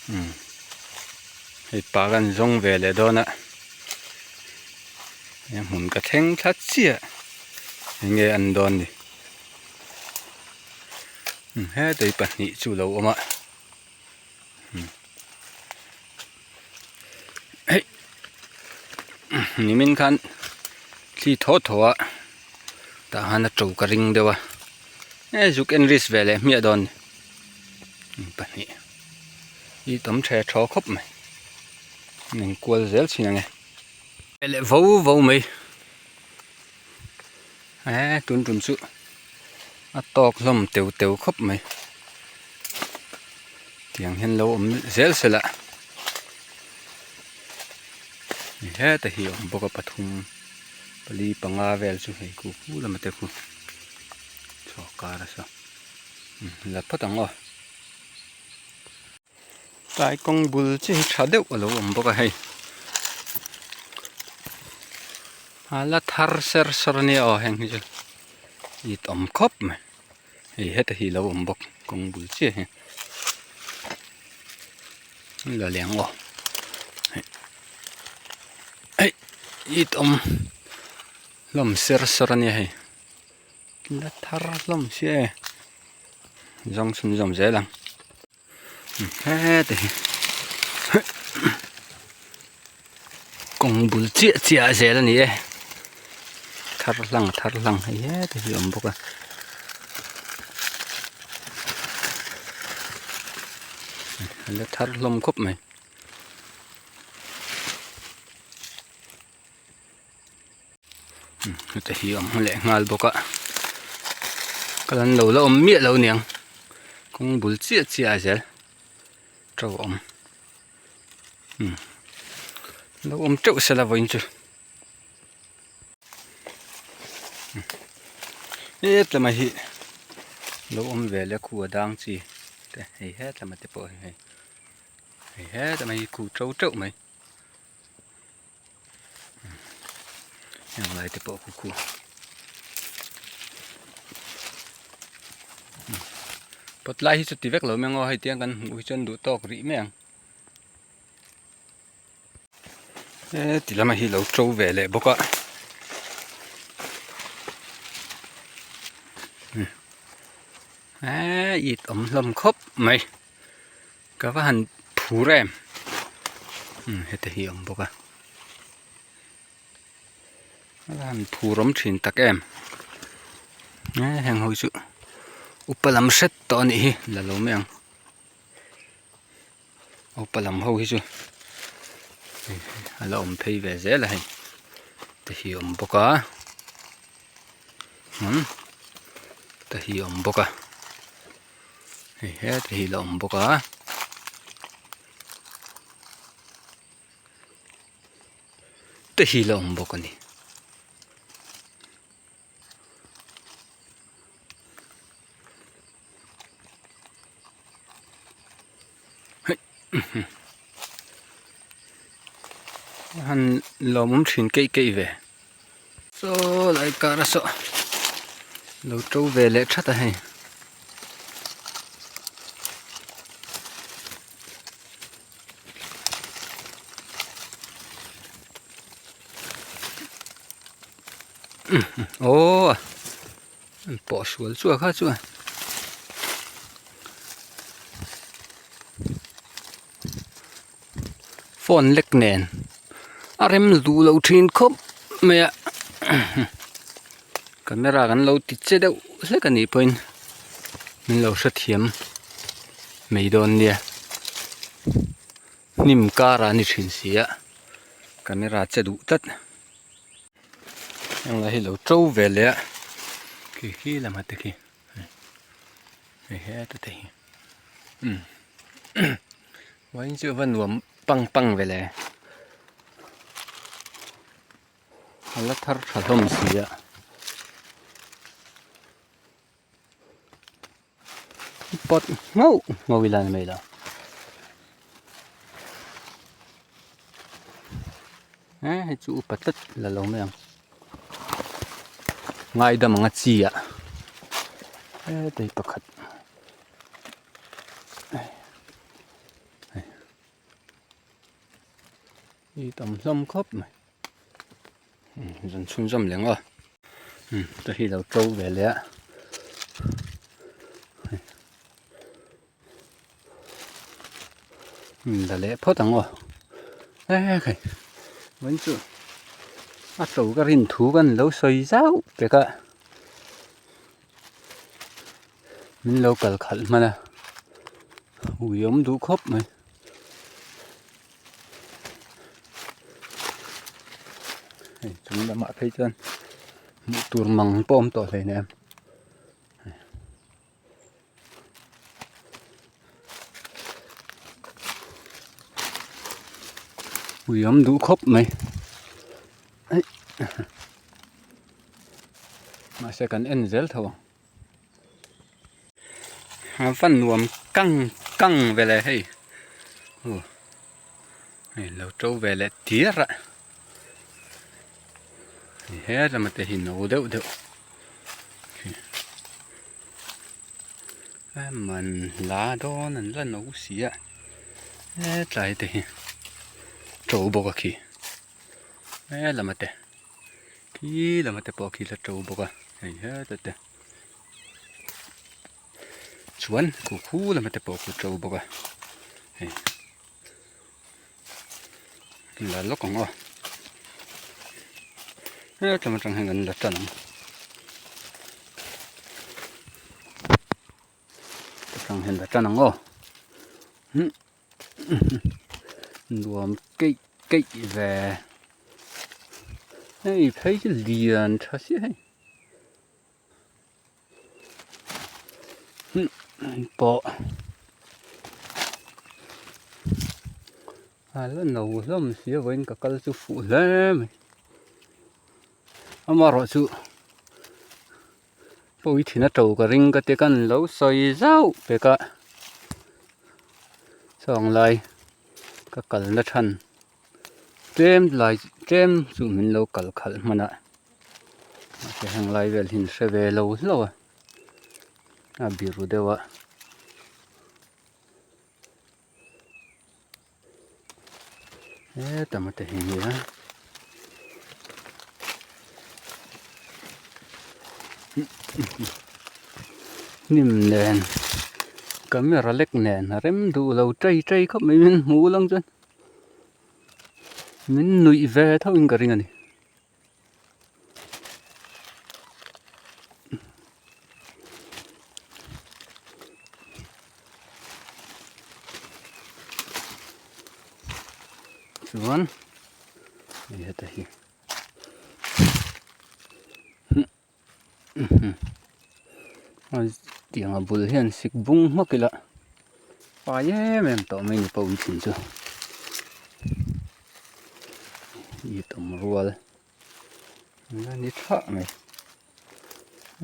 Umm hei pa kan zawng ve leh dawn a he hmun ka thleng thla chiah enge an dawn ni umm hetei pahnih chu lo awm a umm hei nimin khan thli thaw thaw a tah khan a to ka ring deuh a e zuk en risk ve leh hmiah dawn ni pahnih hi tam the thaw khawp mai an inkual zel thin ang e leh vo vo mai e tun tum chu a tawk hlawm teu teu khawp mai tiang hian lo awm zel se la heta hi a awm bawk a pathum pali panga vel chu hei khu khu lama te khu chhuak kar a saw la phawt ang aw. Tlai kawng bul chi hi tha deuh a lo awm bawk a hei a la thar ser sawr a nia aw heng hi chu it awm khawp mai hei heta hi a lo awm bawk kawng bul chiah hi la leng aw hei it awm hlawm ser sawr a nia hei la thar hlawm sia e zawng chhun zawm zel ang. Heti hi kawng bul chiah chiah zel a ni e thar hlang thar hlang hei heti hi a awm bawk a a la thar hlawm khawp mai. Heta hi a awm leh nghal bawk a kal an lo la awm miah lo aniang kawng bul chiah chiah ah zel to a awm umm lo awm teuh sela vawiin chu hetlama hi lo awm ve leh khu a dang chi te hei hetlama te pawh hi hei hei hetlama hi khu to teuh mai. Heng lai te pawh khu khu pawt lai hi chu ti vek lo mai ang aw hei tiang kan hmuh hi chuan duh tawk rih mai ang heti lamah hi lo to ve leh bawk a eee it awm hlawm khawp mai. Ka va han phur em umm heta hi a awm bawk a a va han phur awm thin tak em e heng ho chu upa lam hret tawh a nih hi la lo mai ang upa lam ho hi chu a la awm phei ve zel a hei te hi a awm bawk a umm te hi a awm bawk a. Hei heta hi la awm bawk a te hi la awm bawk a ni. Han lawmawm thin keih keih ve. Saw lai kar a saw lo to ve leh that a hei. Aww an pawh sual chu a kha chuan. Phone lek nen a rem duh lo thin khawp mai a camera kan lo ti che deuh hlek a nih pawhin min lo hrethiam mai dawn nia hnim karah a ni thin si a camera che duh tlat heng lai hi lo to ve leh a khi khi lamah te khi. Hei heta te hi umm vawiin chu a va nuam pang pang ve le a la thar tha hlawm si a pawt nghauh nghauh ila ni mai lo e hei chu upa tlat la lo mai ang. Ngaidam anga chi ah hetah hi pakhat. I tam hlawm khawp mai zan chhunzawm leh ang aw ta hi lo to ve leh a la leh phawt ang aw e khai vawiin chu a to ka rin thu kan lo sawi zauh pek a min lo kal khalh hman a ui awm duh khawp mai. Hei chung lamah phei chuan hmuh tur mang pawh awm tawh hleinem ui awm duh khawp mai mahse kan en zel tho ang. A va nuam kang kang ve le hei aw hei lo to ve leh tir a hei he lama te hi no deuh deuh a man la dawn an la no si a hetlai te hi to bawk a khi he lama te khi lama te pawh khi la to bawk a hei heta te. Chuan khu khu lama te pawh khu to bawk a hei la lawk ang aw hetlai atang hian kan la tan ang atang hian la tan ang aw nuam keih keih ve hei phei chu lian tha sia hei. Pawh a la no hlawm si a vawiin ka kal chu fuh hle mai amaherawh chu pawi thin a to ka ring ka tia kan lo sawi zauh pek a chuang lai ka kalna chhan tlem lai tlem chu min lo kal khalh hman a mahse heng lai vel hi an hre ve lo hlauh a a biru deuh a heta mate hi nia hnim nen camera lek nen a rem duh lo chei chei khawp mai min hmu lang chuan. Min nuih ve tho in ka ring a ni. Chuan hei heta hi Tiang a bul hian sik bung hmak ila pai em em tawh mai ni pawh in thin chu i tawm rual a ni thah mai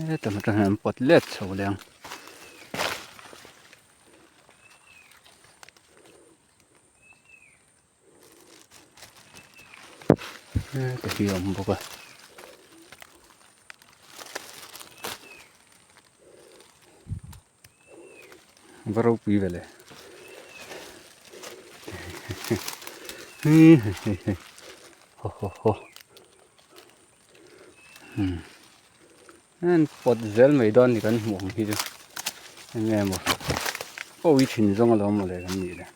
hetah atang hian an pawt let chho leh ang. Heta hi a awm bawk a va ropui ve le hi hei hei ho ho ho umm an pawt zel mai dawn ni kan hmuh ang hi chu eng nge maw pawi thin zawng alawm mawle kan nih le.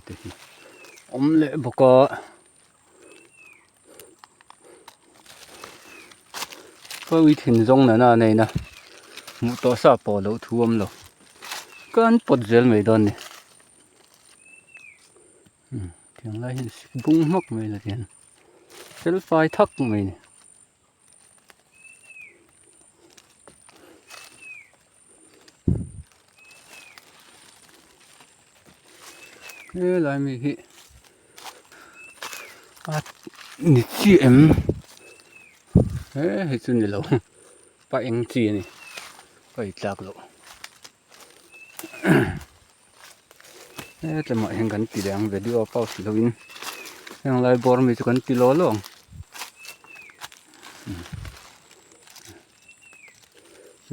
Te hi awm leh bawk a pawi thin zawng nana a neina hmuh tawh sa pawh loh thu awm lo kan pawt zel mai dawn ni tiang lai hian sik bung hmak mai la tihian fel fai thak mai ni. Helai mi hi a ni chiah em he hei chu ni lo pa eng chi a ni ka ei tlak loh hetlem ah hian kan ti leh ang video pause lo in heng lai bawr mi chu kan ti law law ang.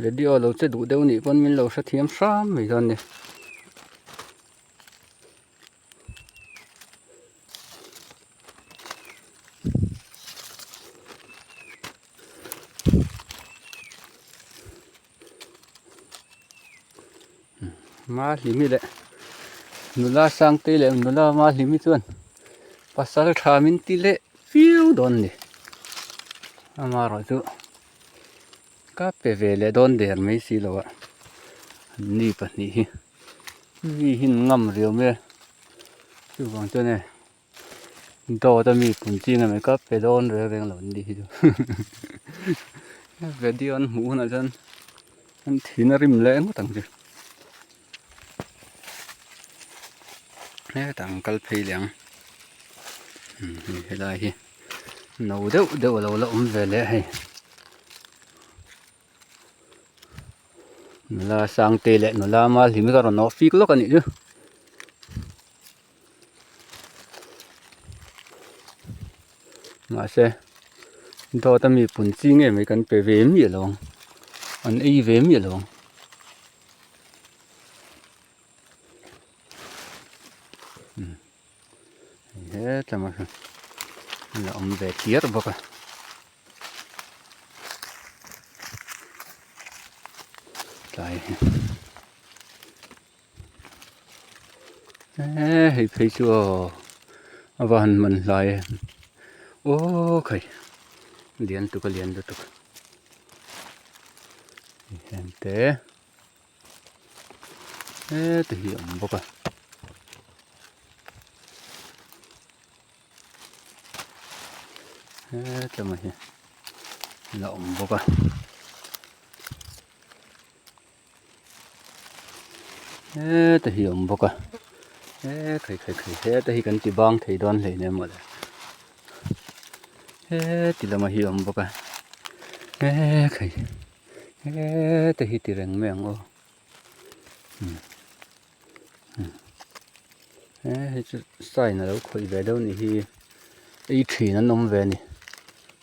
Video lo che duh deuh nih pawn min lo hrethiam hram mai dawn a ni. Mahlimi leh nula Sangtei leh nula Mahlimi chuan pasal tha min ti leh viau dawn a ni. Amaherawhchu ka pe ve leh dawn der mai si lo a, ni pahnih hi mi hi an ngam riau mai a, chuvang chuan e Dawt a mi pun ching a mai ka pe dawn reng reng lo an ni hi chu video an hmuh hunah chuan an thin a rim leh ngawt ang chu hetah an kal phei leh ang hei helai hi no deuh deuh a lo la awm ve leh hei. Nula Sangte leh nula Malhimi ka rawn nawh fik lawk a nih chu. Mahse dawt a mi pun chi ngei mai kan pe ve miah lo ang an ei ve miah lo ang. Hetlama hian a awm ve chiar bawk a. Tlai hi eee hei phei chu aw a va han man hlai em aw khai lian tuk a lian lutuk heng te. Heta hi a awm bawk a hetlama hi la awm bawk a heta hi a awm bawk a he khai khai khai heta hi kan ti bang thei dawn hleinem mawle heti lama hi a awm bawk a he khai. Heta hi ti reng mai ang aw he hei chu sign alo khawih ve deuh anih hi ei thin an awm ve a ni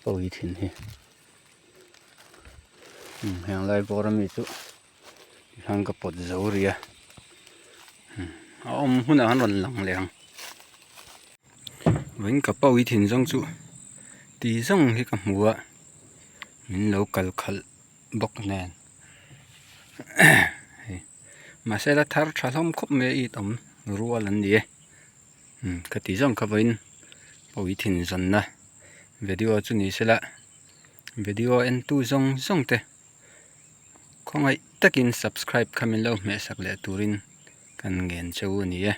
pawi thin hi heng lai bawr ami chu tikhan ka pawt zo rih a a awm hunah an rawn lang leh ang vawiin ka pawi thin zawng chu ti zawng hi ka hmu a. Min lo kal khalh bawk nen hei mahse la thar tha hlawm khawp mai a it awm rual an ni e ka ti zawng kha vawiin pawithin zawnna video chu ni sela video en tu zawng zawng te khawngaih takin subscribe kha min lo hmehsak leh turin kan ngen cheu a ni e.